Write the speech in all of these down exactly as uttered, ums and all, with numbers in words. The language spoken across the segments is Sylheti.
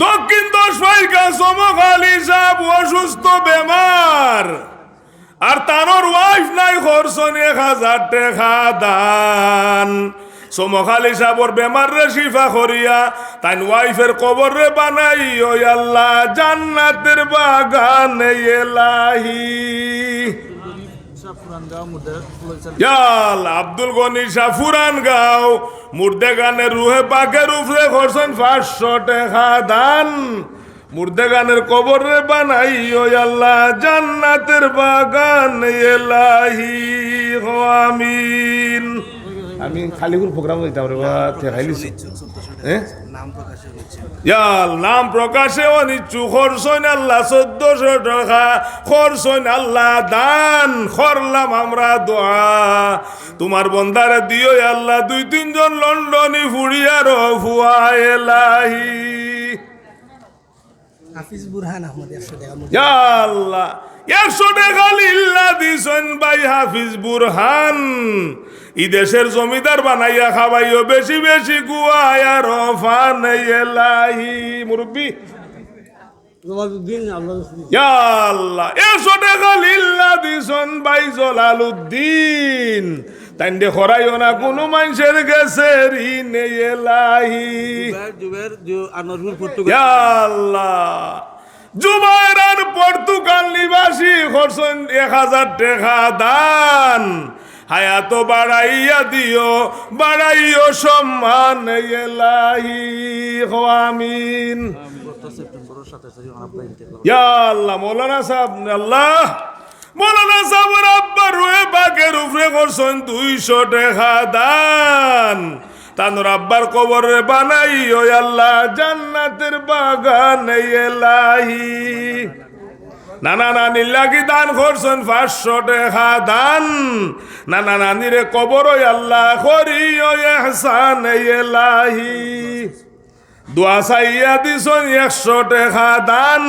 দক্ষিণ দশ পাইকা সমকালী সাহেব অসুস্থ বেমার, আর তানর ওয়াইফ নাই, করছইন এক হাজার টেকা দান। সমকালী সাহেবর বেমাররে শিফা করিয়া তাইন ওয়াইফের কবররে বানাইও আল্লাহ জান্নাতের বাগান এলাহি। ইয়া আল্লাহ, আব্দুল গনি শাহ পুরান গাঁও মুর্দেগানের রুহে পাকের উপরে করছইন পাঁচশো টেকা দান। মুর্দেগানের কবররে বানাইও আল্লাহ জান্নাতের বাগান এলাহি। হো আমিন। আমি খালিগুর প্রোগ্রাম দিতাম রে বাবা, ঠেকাইলিছি। হ্যাঁ? ইয়া আল্লাহ, নাম প্রকাশে অনিচ্ছুক, করছইন আল্লাহ চোদ্দশো টেকা, করছইন আল্লাহ দান, করলাম আমরা দোয়া। তোমার বন্দারে দিও আল্লাহ দুই তিনজন লন্ডনি ফুড়ি আর ফুয়া এলাহি। হাফিজ বুরহান আহমদ একশো টেকা মুদ্রা। ইয়া আল্লাহ, একশো টেকা লিল্লা দিছইন ভাই হাফিজ বুরহান। ই দেশের জমিদার বানাইয়া খাবাইও বেশি বেশি গুয়া আর ফান এলাহি। মুরব্বি। জলালউদ্দিন আল্লাহ। ইয়া আল্লাহ, একশো টেকা লিল্লা দিছইন ভাই জলালউদ্দিন। তাইনরে খরাইও না কুনু মানষের গেছে ঋণ এলাহি। জুবায়ের, জুবায়ের, জু-, আনোয়ারপুর পর্তুগাল। ইয়া আল্লাহ। জুবায়ের আর পর্তুগাল নিবাসী করছইন এক হাজার টেকা দান। হায়াত বাড়াইয়া দিও, বাড়াইও সম্মান এলাহি। হো আমিন। ইয়া আল্লাহ, মৌলানা সাহেব, আল্লাহ, মৌলানা সাহেবর আব্বার রুহে পাকের উপরে করছইন দুইশো টেকা দান। তানর আব্বার কবররে বানাইও আল্লাহ জান্নাতের বাগান এলাহি। নানা নানির লাগি দান করছইন পাঁচশো টেকা দান। নানা নানিরে কবরো আল্লাহ করিও ইহসান এলাহি। দোয়া চাইয়া দিছইন একশো টেকা দান,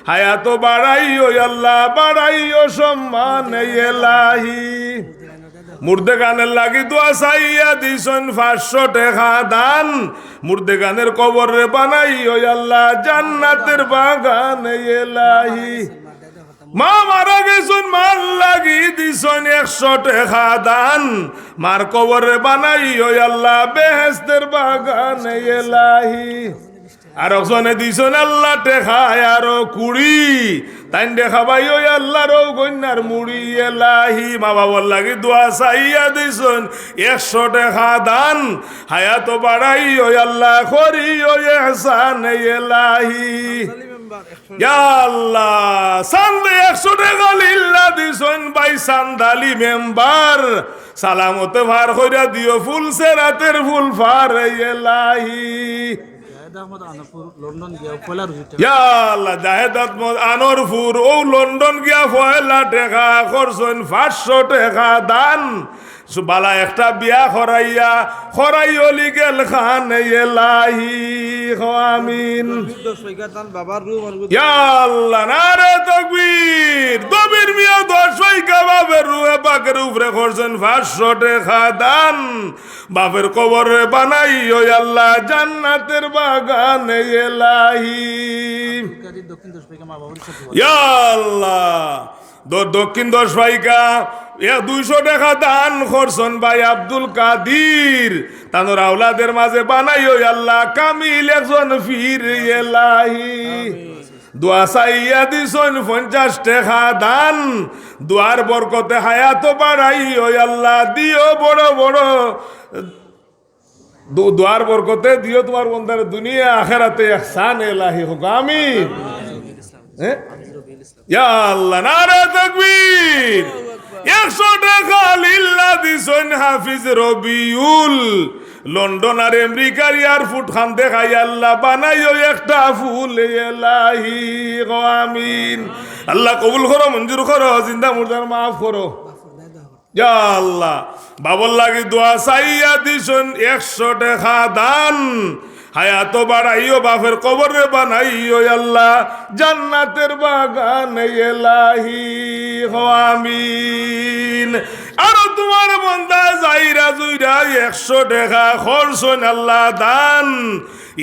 হায়াত বাড়াইও আল্লাহ, বাড়াইও সম্মান এলাহি। মুর্দেগানের লাগি দোয়া চাইয়া দিছইন পাঁচশো টেকা দান, মুর্দেগানের কবররে বানাইও আল্লাহ জান্নাতের বাগান এলাহি। মা মারা গেছইন, মার লাগি দিছইন একশো টেকা দান, মার কবররে বানাইও আল্লাহ বেহেশতের বাগান এলাহি। আর একজনে দিছইন আল্লাহ টেকা আরো কুড়ি, তাইনরে খাবাইও আল্লাহ রৌ গন্যার মুড়ি এলাহি। মা বাবার লাগি দোয়া চাইয়া দিছইন একশো টেকা দান, হায়াত বাড়াইও আল্লাহ করিও ইহসান এলাহি। ইয়া আল্লাহ, চান্দে একশো টেকা লিল্লা দিছইন ভাই চান্দালি মেম্বার। সালামতে পার কইরা দিও ফুলছেরাতের ফুল পার এলাহি। জাহেদ আহমদ আনোয়ারপুর, লন্ডন গিয়া পয়লা রুজি টেকা। ইয়া আল্লাহ, জাহেদ আহমদ আনোয়ারপুর, অউ লন্ডন গিয়া পয়লা টেকা করছইন পাঁচশো টেকা দান। সু-, বালা একটা বিয়া করাইয়া, করাইও লিগেল খান এলাহি, কও আমিন। দশ পয়সা দান বাবার রুহ মরগুদ। ইয়া আল্লাহ, নারে তকবীর। দবির মিয়া দশ পয়সা বাবার রুহে পাকের উপরে করছইন পাঁচশো টেকা দান। বাপের কবররে বানাইও আল্লাহ জান্নাতের বাগান এলাহি। কাজী দক্ষিণ দশ পয়সা মা বাবার সাথে। ইয়া আল্লাহ, দ-, দক্ষিণ দশ পাইকা, এ দুইশো টেকা দান করছইন ভাই আব্দুল কাদির। তানর আওলাদের মাঝে বানাইও আল্লাহ কামিল একজন পীর এলাহি। দোয়া চাইয়া দিছইন পঞ্চাশ টেকা দান। দোয়ার বরকতে হায়াত বাড়াইও আল্লাহ, দিও বড় বড় দো-, দোয়ার বরকতে দিও তোমার বন্দারে দুনিয়া আখেরাতে ইহসান এলাহি হোক, আমিন। হ্যাঁ? ইয়া আল্লাহ, নারে তাকবীর। একশো টেকা লিল্লা দিছইন হাফিজ রবিউল। লন্ডন আর আমেরিকার এয়ারপোর্ট খান দেখাই আল্লাহ, বানাইও একটা ফুল এলাহি, কও আমিন। আল্লাহ কবুল করো, মঞ্জুর করো, জিন্দা মুর্দার মাফ করো। ইয়া আল্লাহ, বাবার লাগি দোয়া চাইয়া দিছইন একশো টেকা দান। হায়াত বাড়াইও, বাপের কবররে বানাইও আল্লাহ জান্নাতের বাগান এলাহি, কও আমিন। আরো তোমার বন্দা যাইরা জুইরা একশো টেকা করছইন আল্লাহ দান।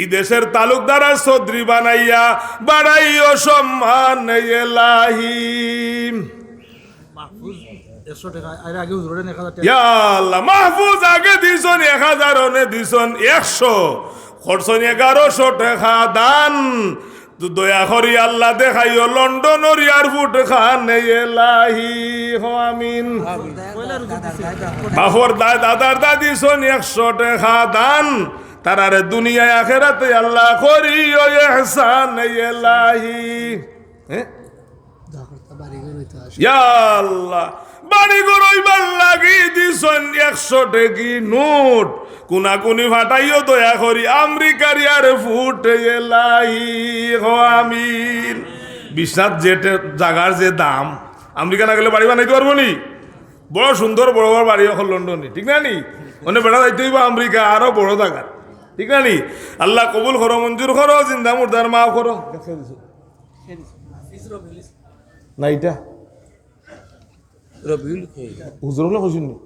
ই দেশের তালুকদার আর চৌধুরী বানাইয়া বাড়াইও সম্মান এলাহি। মাহফুজ একশো টেকা, এর আগে হুজুরে এক হাজার টেকা। ইয়া আল্লাহ, মাহফুজ আগে দিছইন এক হাজার, অনে দিছইন একশো, করছইন এগারোশো টেকা দান। তো দয়া করি আল্লাহ দেখাইও লন্ডনর এয়ারপোর্ট খান এলাহি। হ আমিন। বাফর দায় দাদার দায় দিছইন একশো টেকা দান, তারারে দুনিয়ায় আখেরাতে আল্লাহ করিও এহসান এলাহি। হ্যাঁ? ইয়া আল্লাহ, বাড়ি ঘর অইবার লাগি দিছইন একশো টেকি নোট, কুনাকুনি ফাটাইও দয়া করি আমেরিকার এয়ারপোর্ট এলাহি। হ আমিন। বিশ্বনাথ জেটের জাগার যে দাম, আমেরিকা না গেলে বাড়ি বানাইতে পারবো নি? বড় সুন্দর বড় বড় বাড়ি অখন লন্ডনে, ঠিক না নি? অনে বেড়া যাইতে অইবো আমেরিকা, আরো বড় জাগা, ঠিক না নি? আল্লাহ কবুল করো, মঞ্জুর করো, জিন্দা মুর্দার মাফ করো। না, ইটা রবিউল খৈর। হুজুর হকলে কইছইন নি?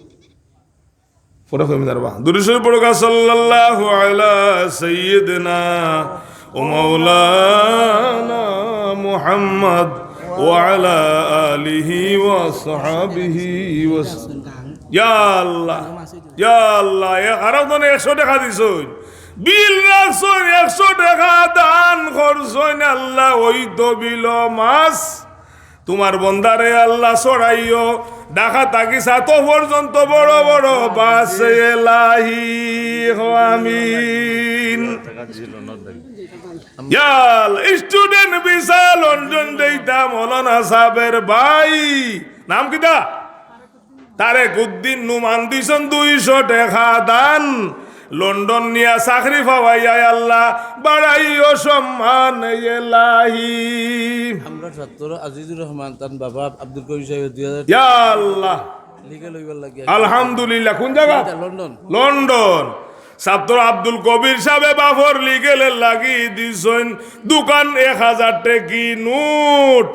পরে কইমু দাঁড়াবা। দুরূদ শরীফ পড়ুক্কা, সাল্লাল্লাহু আলা সাইয়্যিদিনা ওয়া মাওলানা মুহাম্মদ ওয়া আলা আলিহি ওয়া সাহবিহি ওয়া সাল্লাম। ইয়া আল্লাহ, ইয়া আল্লাহ, এ আরো জনে একশো টেকা দিছইন, বিল রাখছইন, একশো টেকা দান করছইন, আল্লাহ, ওই তো বিল মাছ। তুমার বন্দারে আল্লাহ ছড়াইও, ঢাকা থাকি ছাতো পর্যন্ত বড় বড় বাস এলাহি। হ আমিন। ইয়া আল্লাহ, স্টুডেন্ট ভিসা লন্ডন দেইতা মৌলানা সাহেবের ভাই, নাম কিতা? তারেক উদ্দিন নোমান দিছইন দুইশো টেকা দান। লন্ডন নিয়া চাকরি পাওয়াইয়া আল্লাহ বাড়াইও সম্মান এলাহি। আমরা ছাত্র আজিজুর রহমান তান বাবা আব্দুল কবির সাহেব দুই হাজার ইয়া আল্লাহ। লিগে লইবার লাগি। আলহামদুলিল্লাহ। কোন জাগা? এটা লন্ডন। লন্ডন। ছাত্র আব্দুল কবির সাহেব বাফর লিগেলের লাগি দিছইন দুখান এক হাজার টেকি নোট।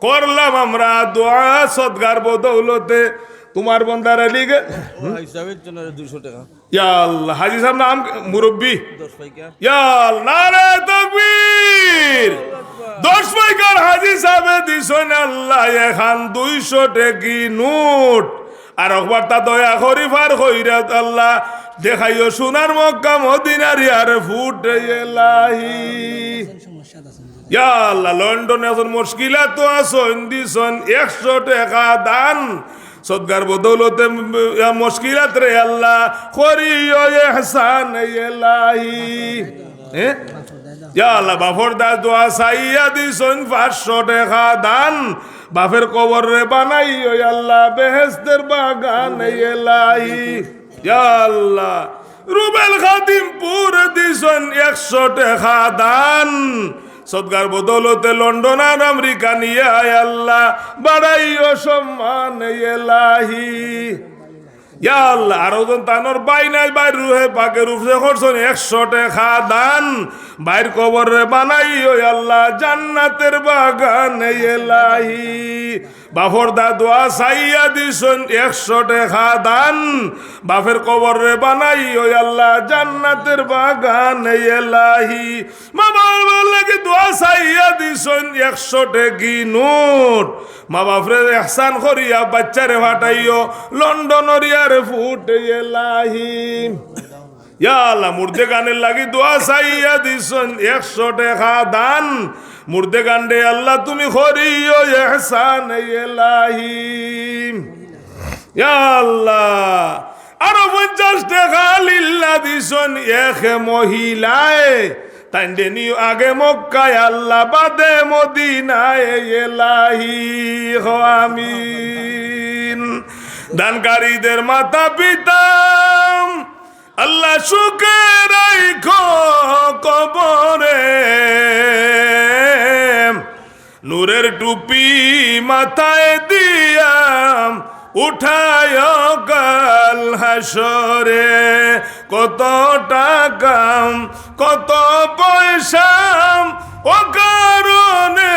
করলাম আমরা দোয়া সদগার বদৌলতে তুমার বন্দারে লিগে। ও, হিসাবের জন্য দুইশো টেকা। ইয়া আল্লাহ, হাজি সাহেব নাম মুরব্বি। দশ পাইকার। ইয়া আল্লাহ, নারে তাকবীর। দশ পাইকার হাজি সাহেবে দিছইন আল্লাহ এখান দুইশো টেকি নোট। আর একবার তা দয়া করি ফার কইরা আল্লাহ দেখাইও সোনার মক্কা মদিনার এয়ারপোর্ট এলাহি। ইয়া আল্লাহ, লন্ডনে একজন মুশকিলাতো আছইন, দিছইন একশো টেকা দান। সদগার বদৌলতে, ইয়া, মুশকিলাতরে আল্লাহ করিও এহসান এলাহি। হ্যাঁ? ইয়া আল্লাহ, বাফর দায় দোয়া চাইয়া দিছইন পাঁচশো টেকা দান। বাফের কবররে বানাইও আল্লাহ বেহেশতের বাগান এলাহি। ইয়া আল্লাহ, রুবেল খাদিমপুর দিছইন একশো টেকা দান। সদগার বদৌলতে লন্ডন আর আমেরিকা নিয়া আল্লাহ বাড়াইও সম্মান এলাহি। ইয়া আল্লাহ, আরো জন তানর ভাই নাই, ভাইর রুহে পাকের উপরে করছইন একশো টেকা দান। ভাইর কবররে বানাইও আল্লাহ জান্নাতের বাগান এলাহি। বাফর দায় দোয়া চাইয়া দিছইন একশো টেকা দান। বাফের কবররে বানাইও আল্লাহ জান্নাতের বাগান এলাহি। মা বাফর লাগি দোয়া চাইয়া দিছইন একশো টেকি নোট। মা বাফরে এহসান করিয়া বাইচ্চারে ফাটাইও লন্ডনর এয়ারপোর্ট এলাহি। ইয়া আল্লাহ, মুর্দেগানের লাগি দোয়া চাইয়া দিছইন একশো টেকা দান। মুর্দেগানরে আল্লাহ তুমি করিও এহসান এলাহি। ইয়া আল্লাহ, আরো পঞ্চাশ টেকা লিল্লা দিছইন এক মহিলায়। তাইনরে নিও আগে মক্কায় আল্লাহ, বাদে মদিনায় এলাহি। হ আমিন। দানকারীদের মাতা পিতা আল্লাহ সুখে রাখো কবরে, নূরের টুপি মাথায় দিয়া উঠায় কাল হাশরে। কত টাকা, কত পয়সা অকারণে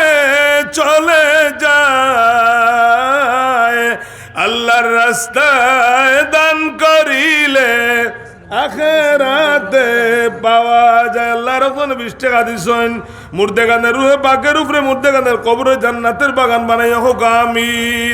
চলে যায়, আল্লাহর রাস্তায় দান করিলে আখেরাতে পাওয়া যায়। আল্লার রাসুলে বিশ টেকা দিছইন, মুর্দেগানর রুহে পাকের উপরে মুর্দেগানর কবরে জান্নাতের বাগান বানাইয়া, কউক্কা আমিন।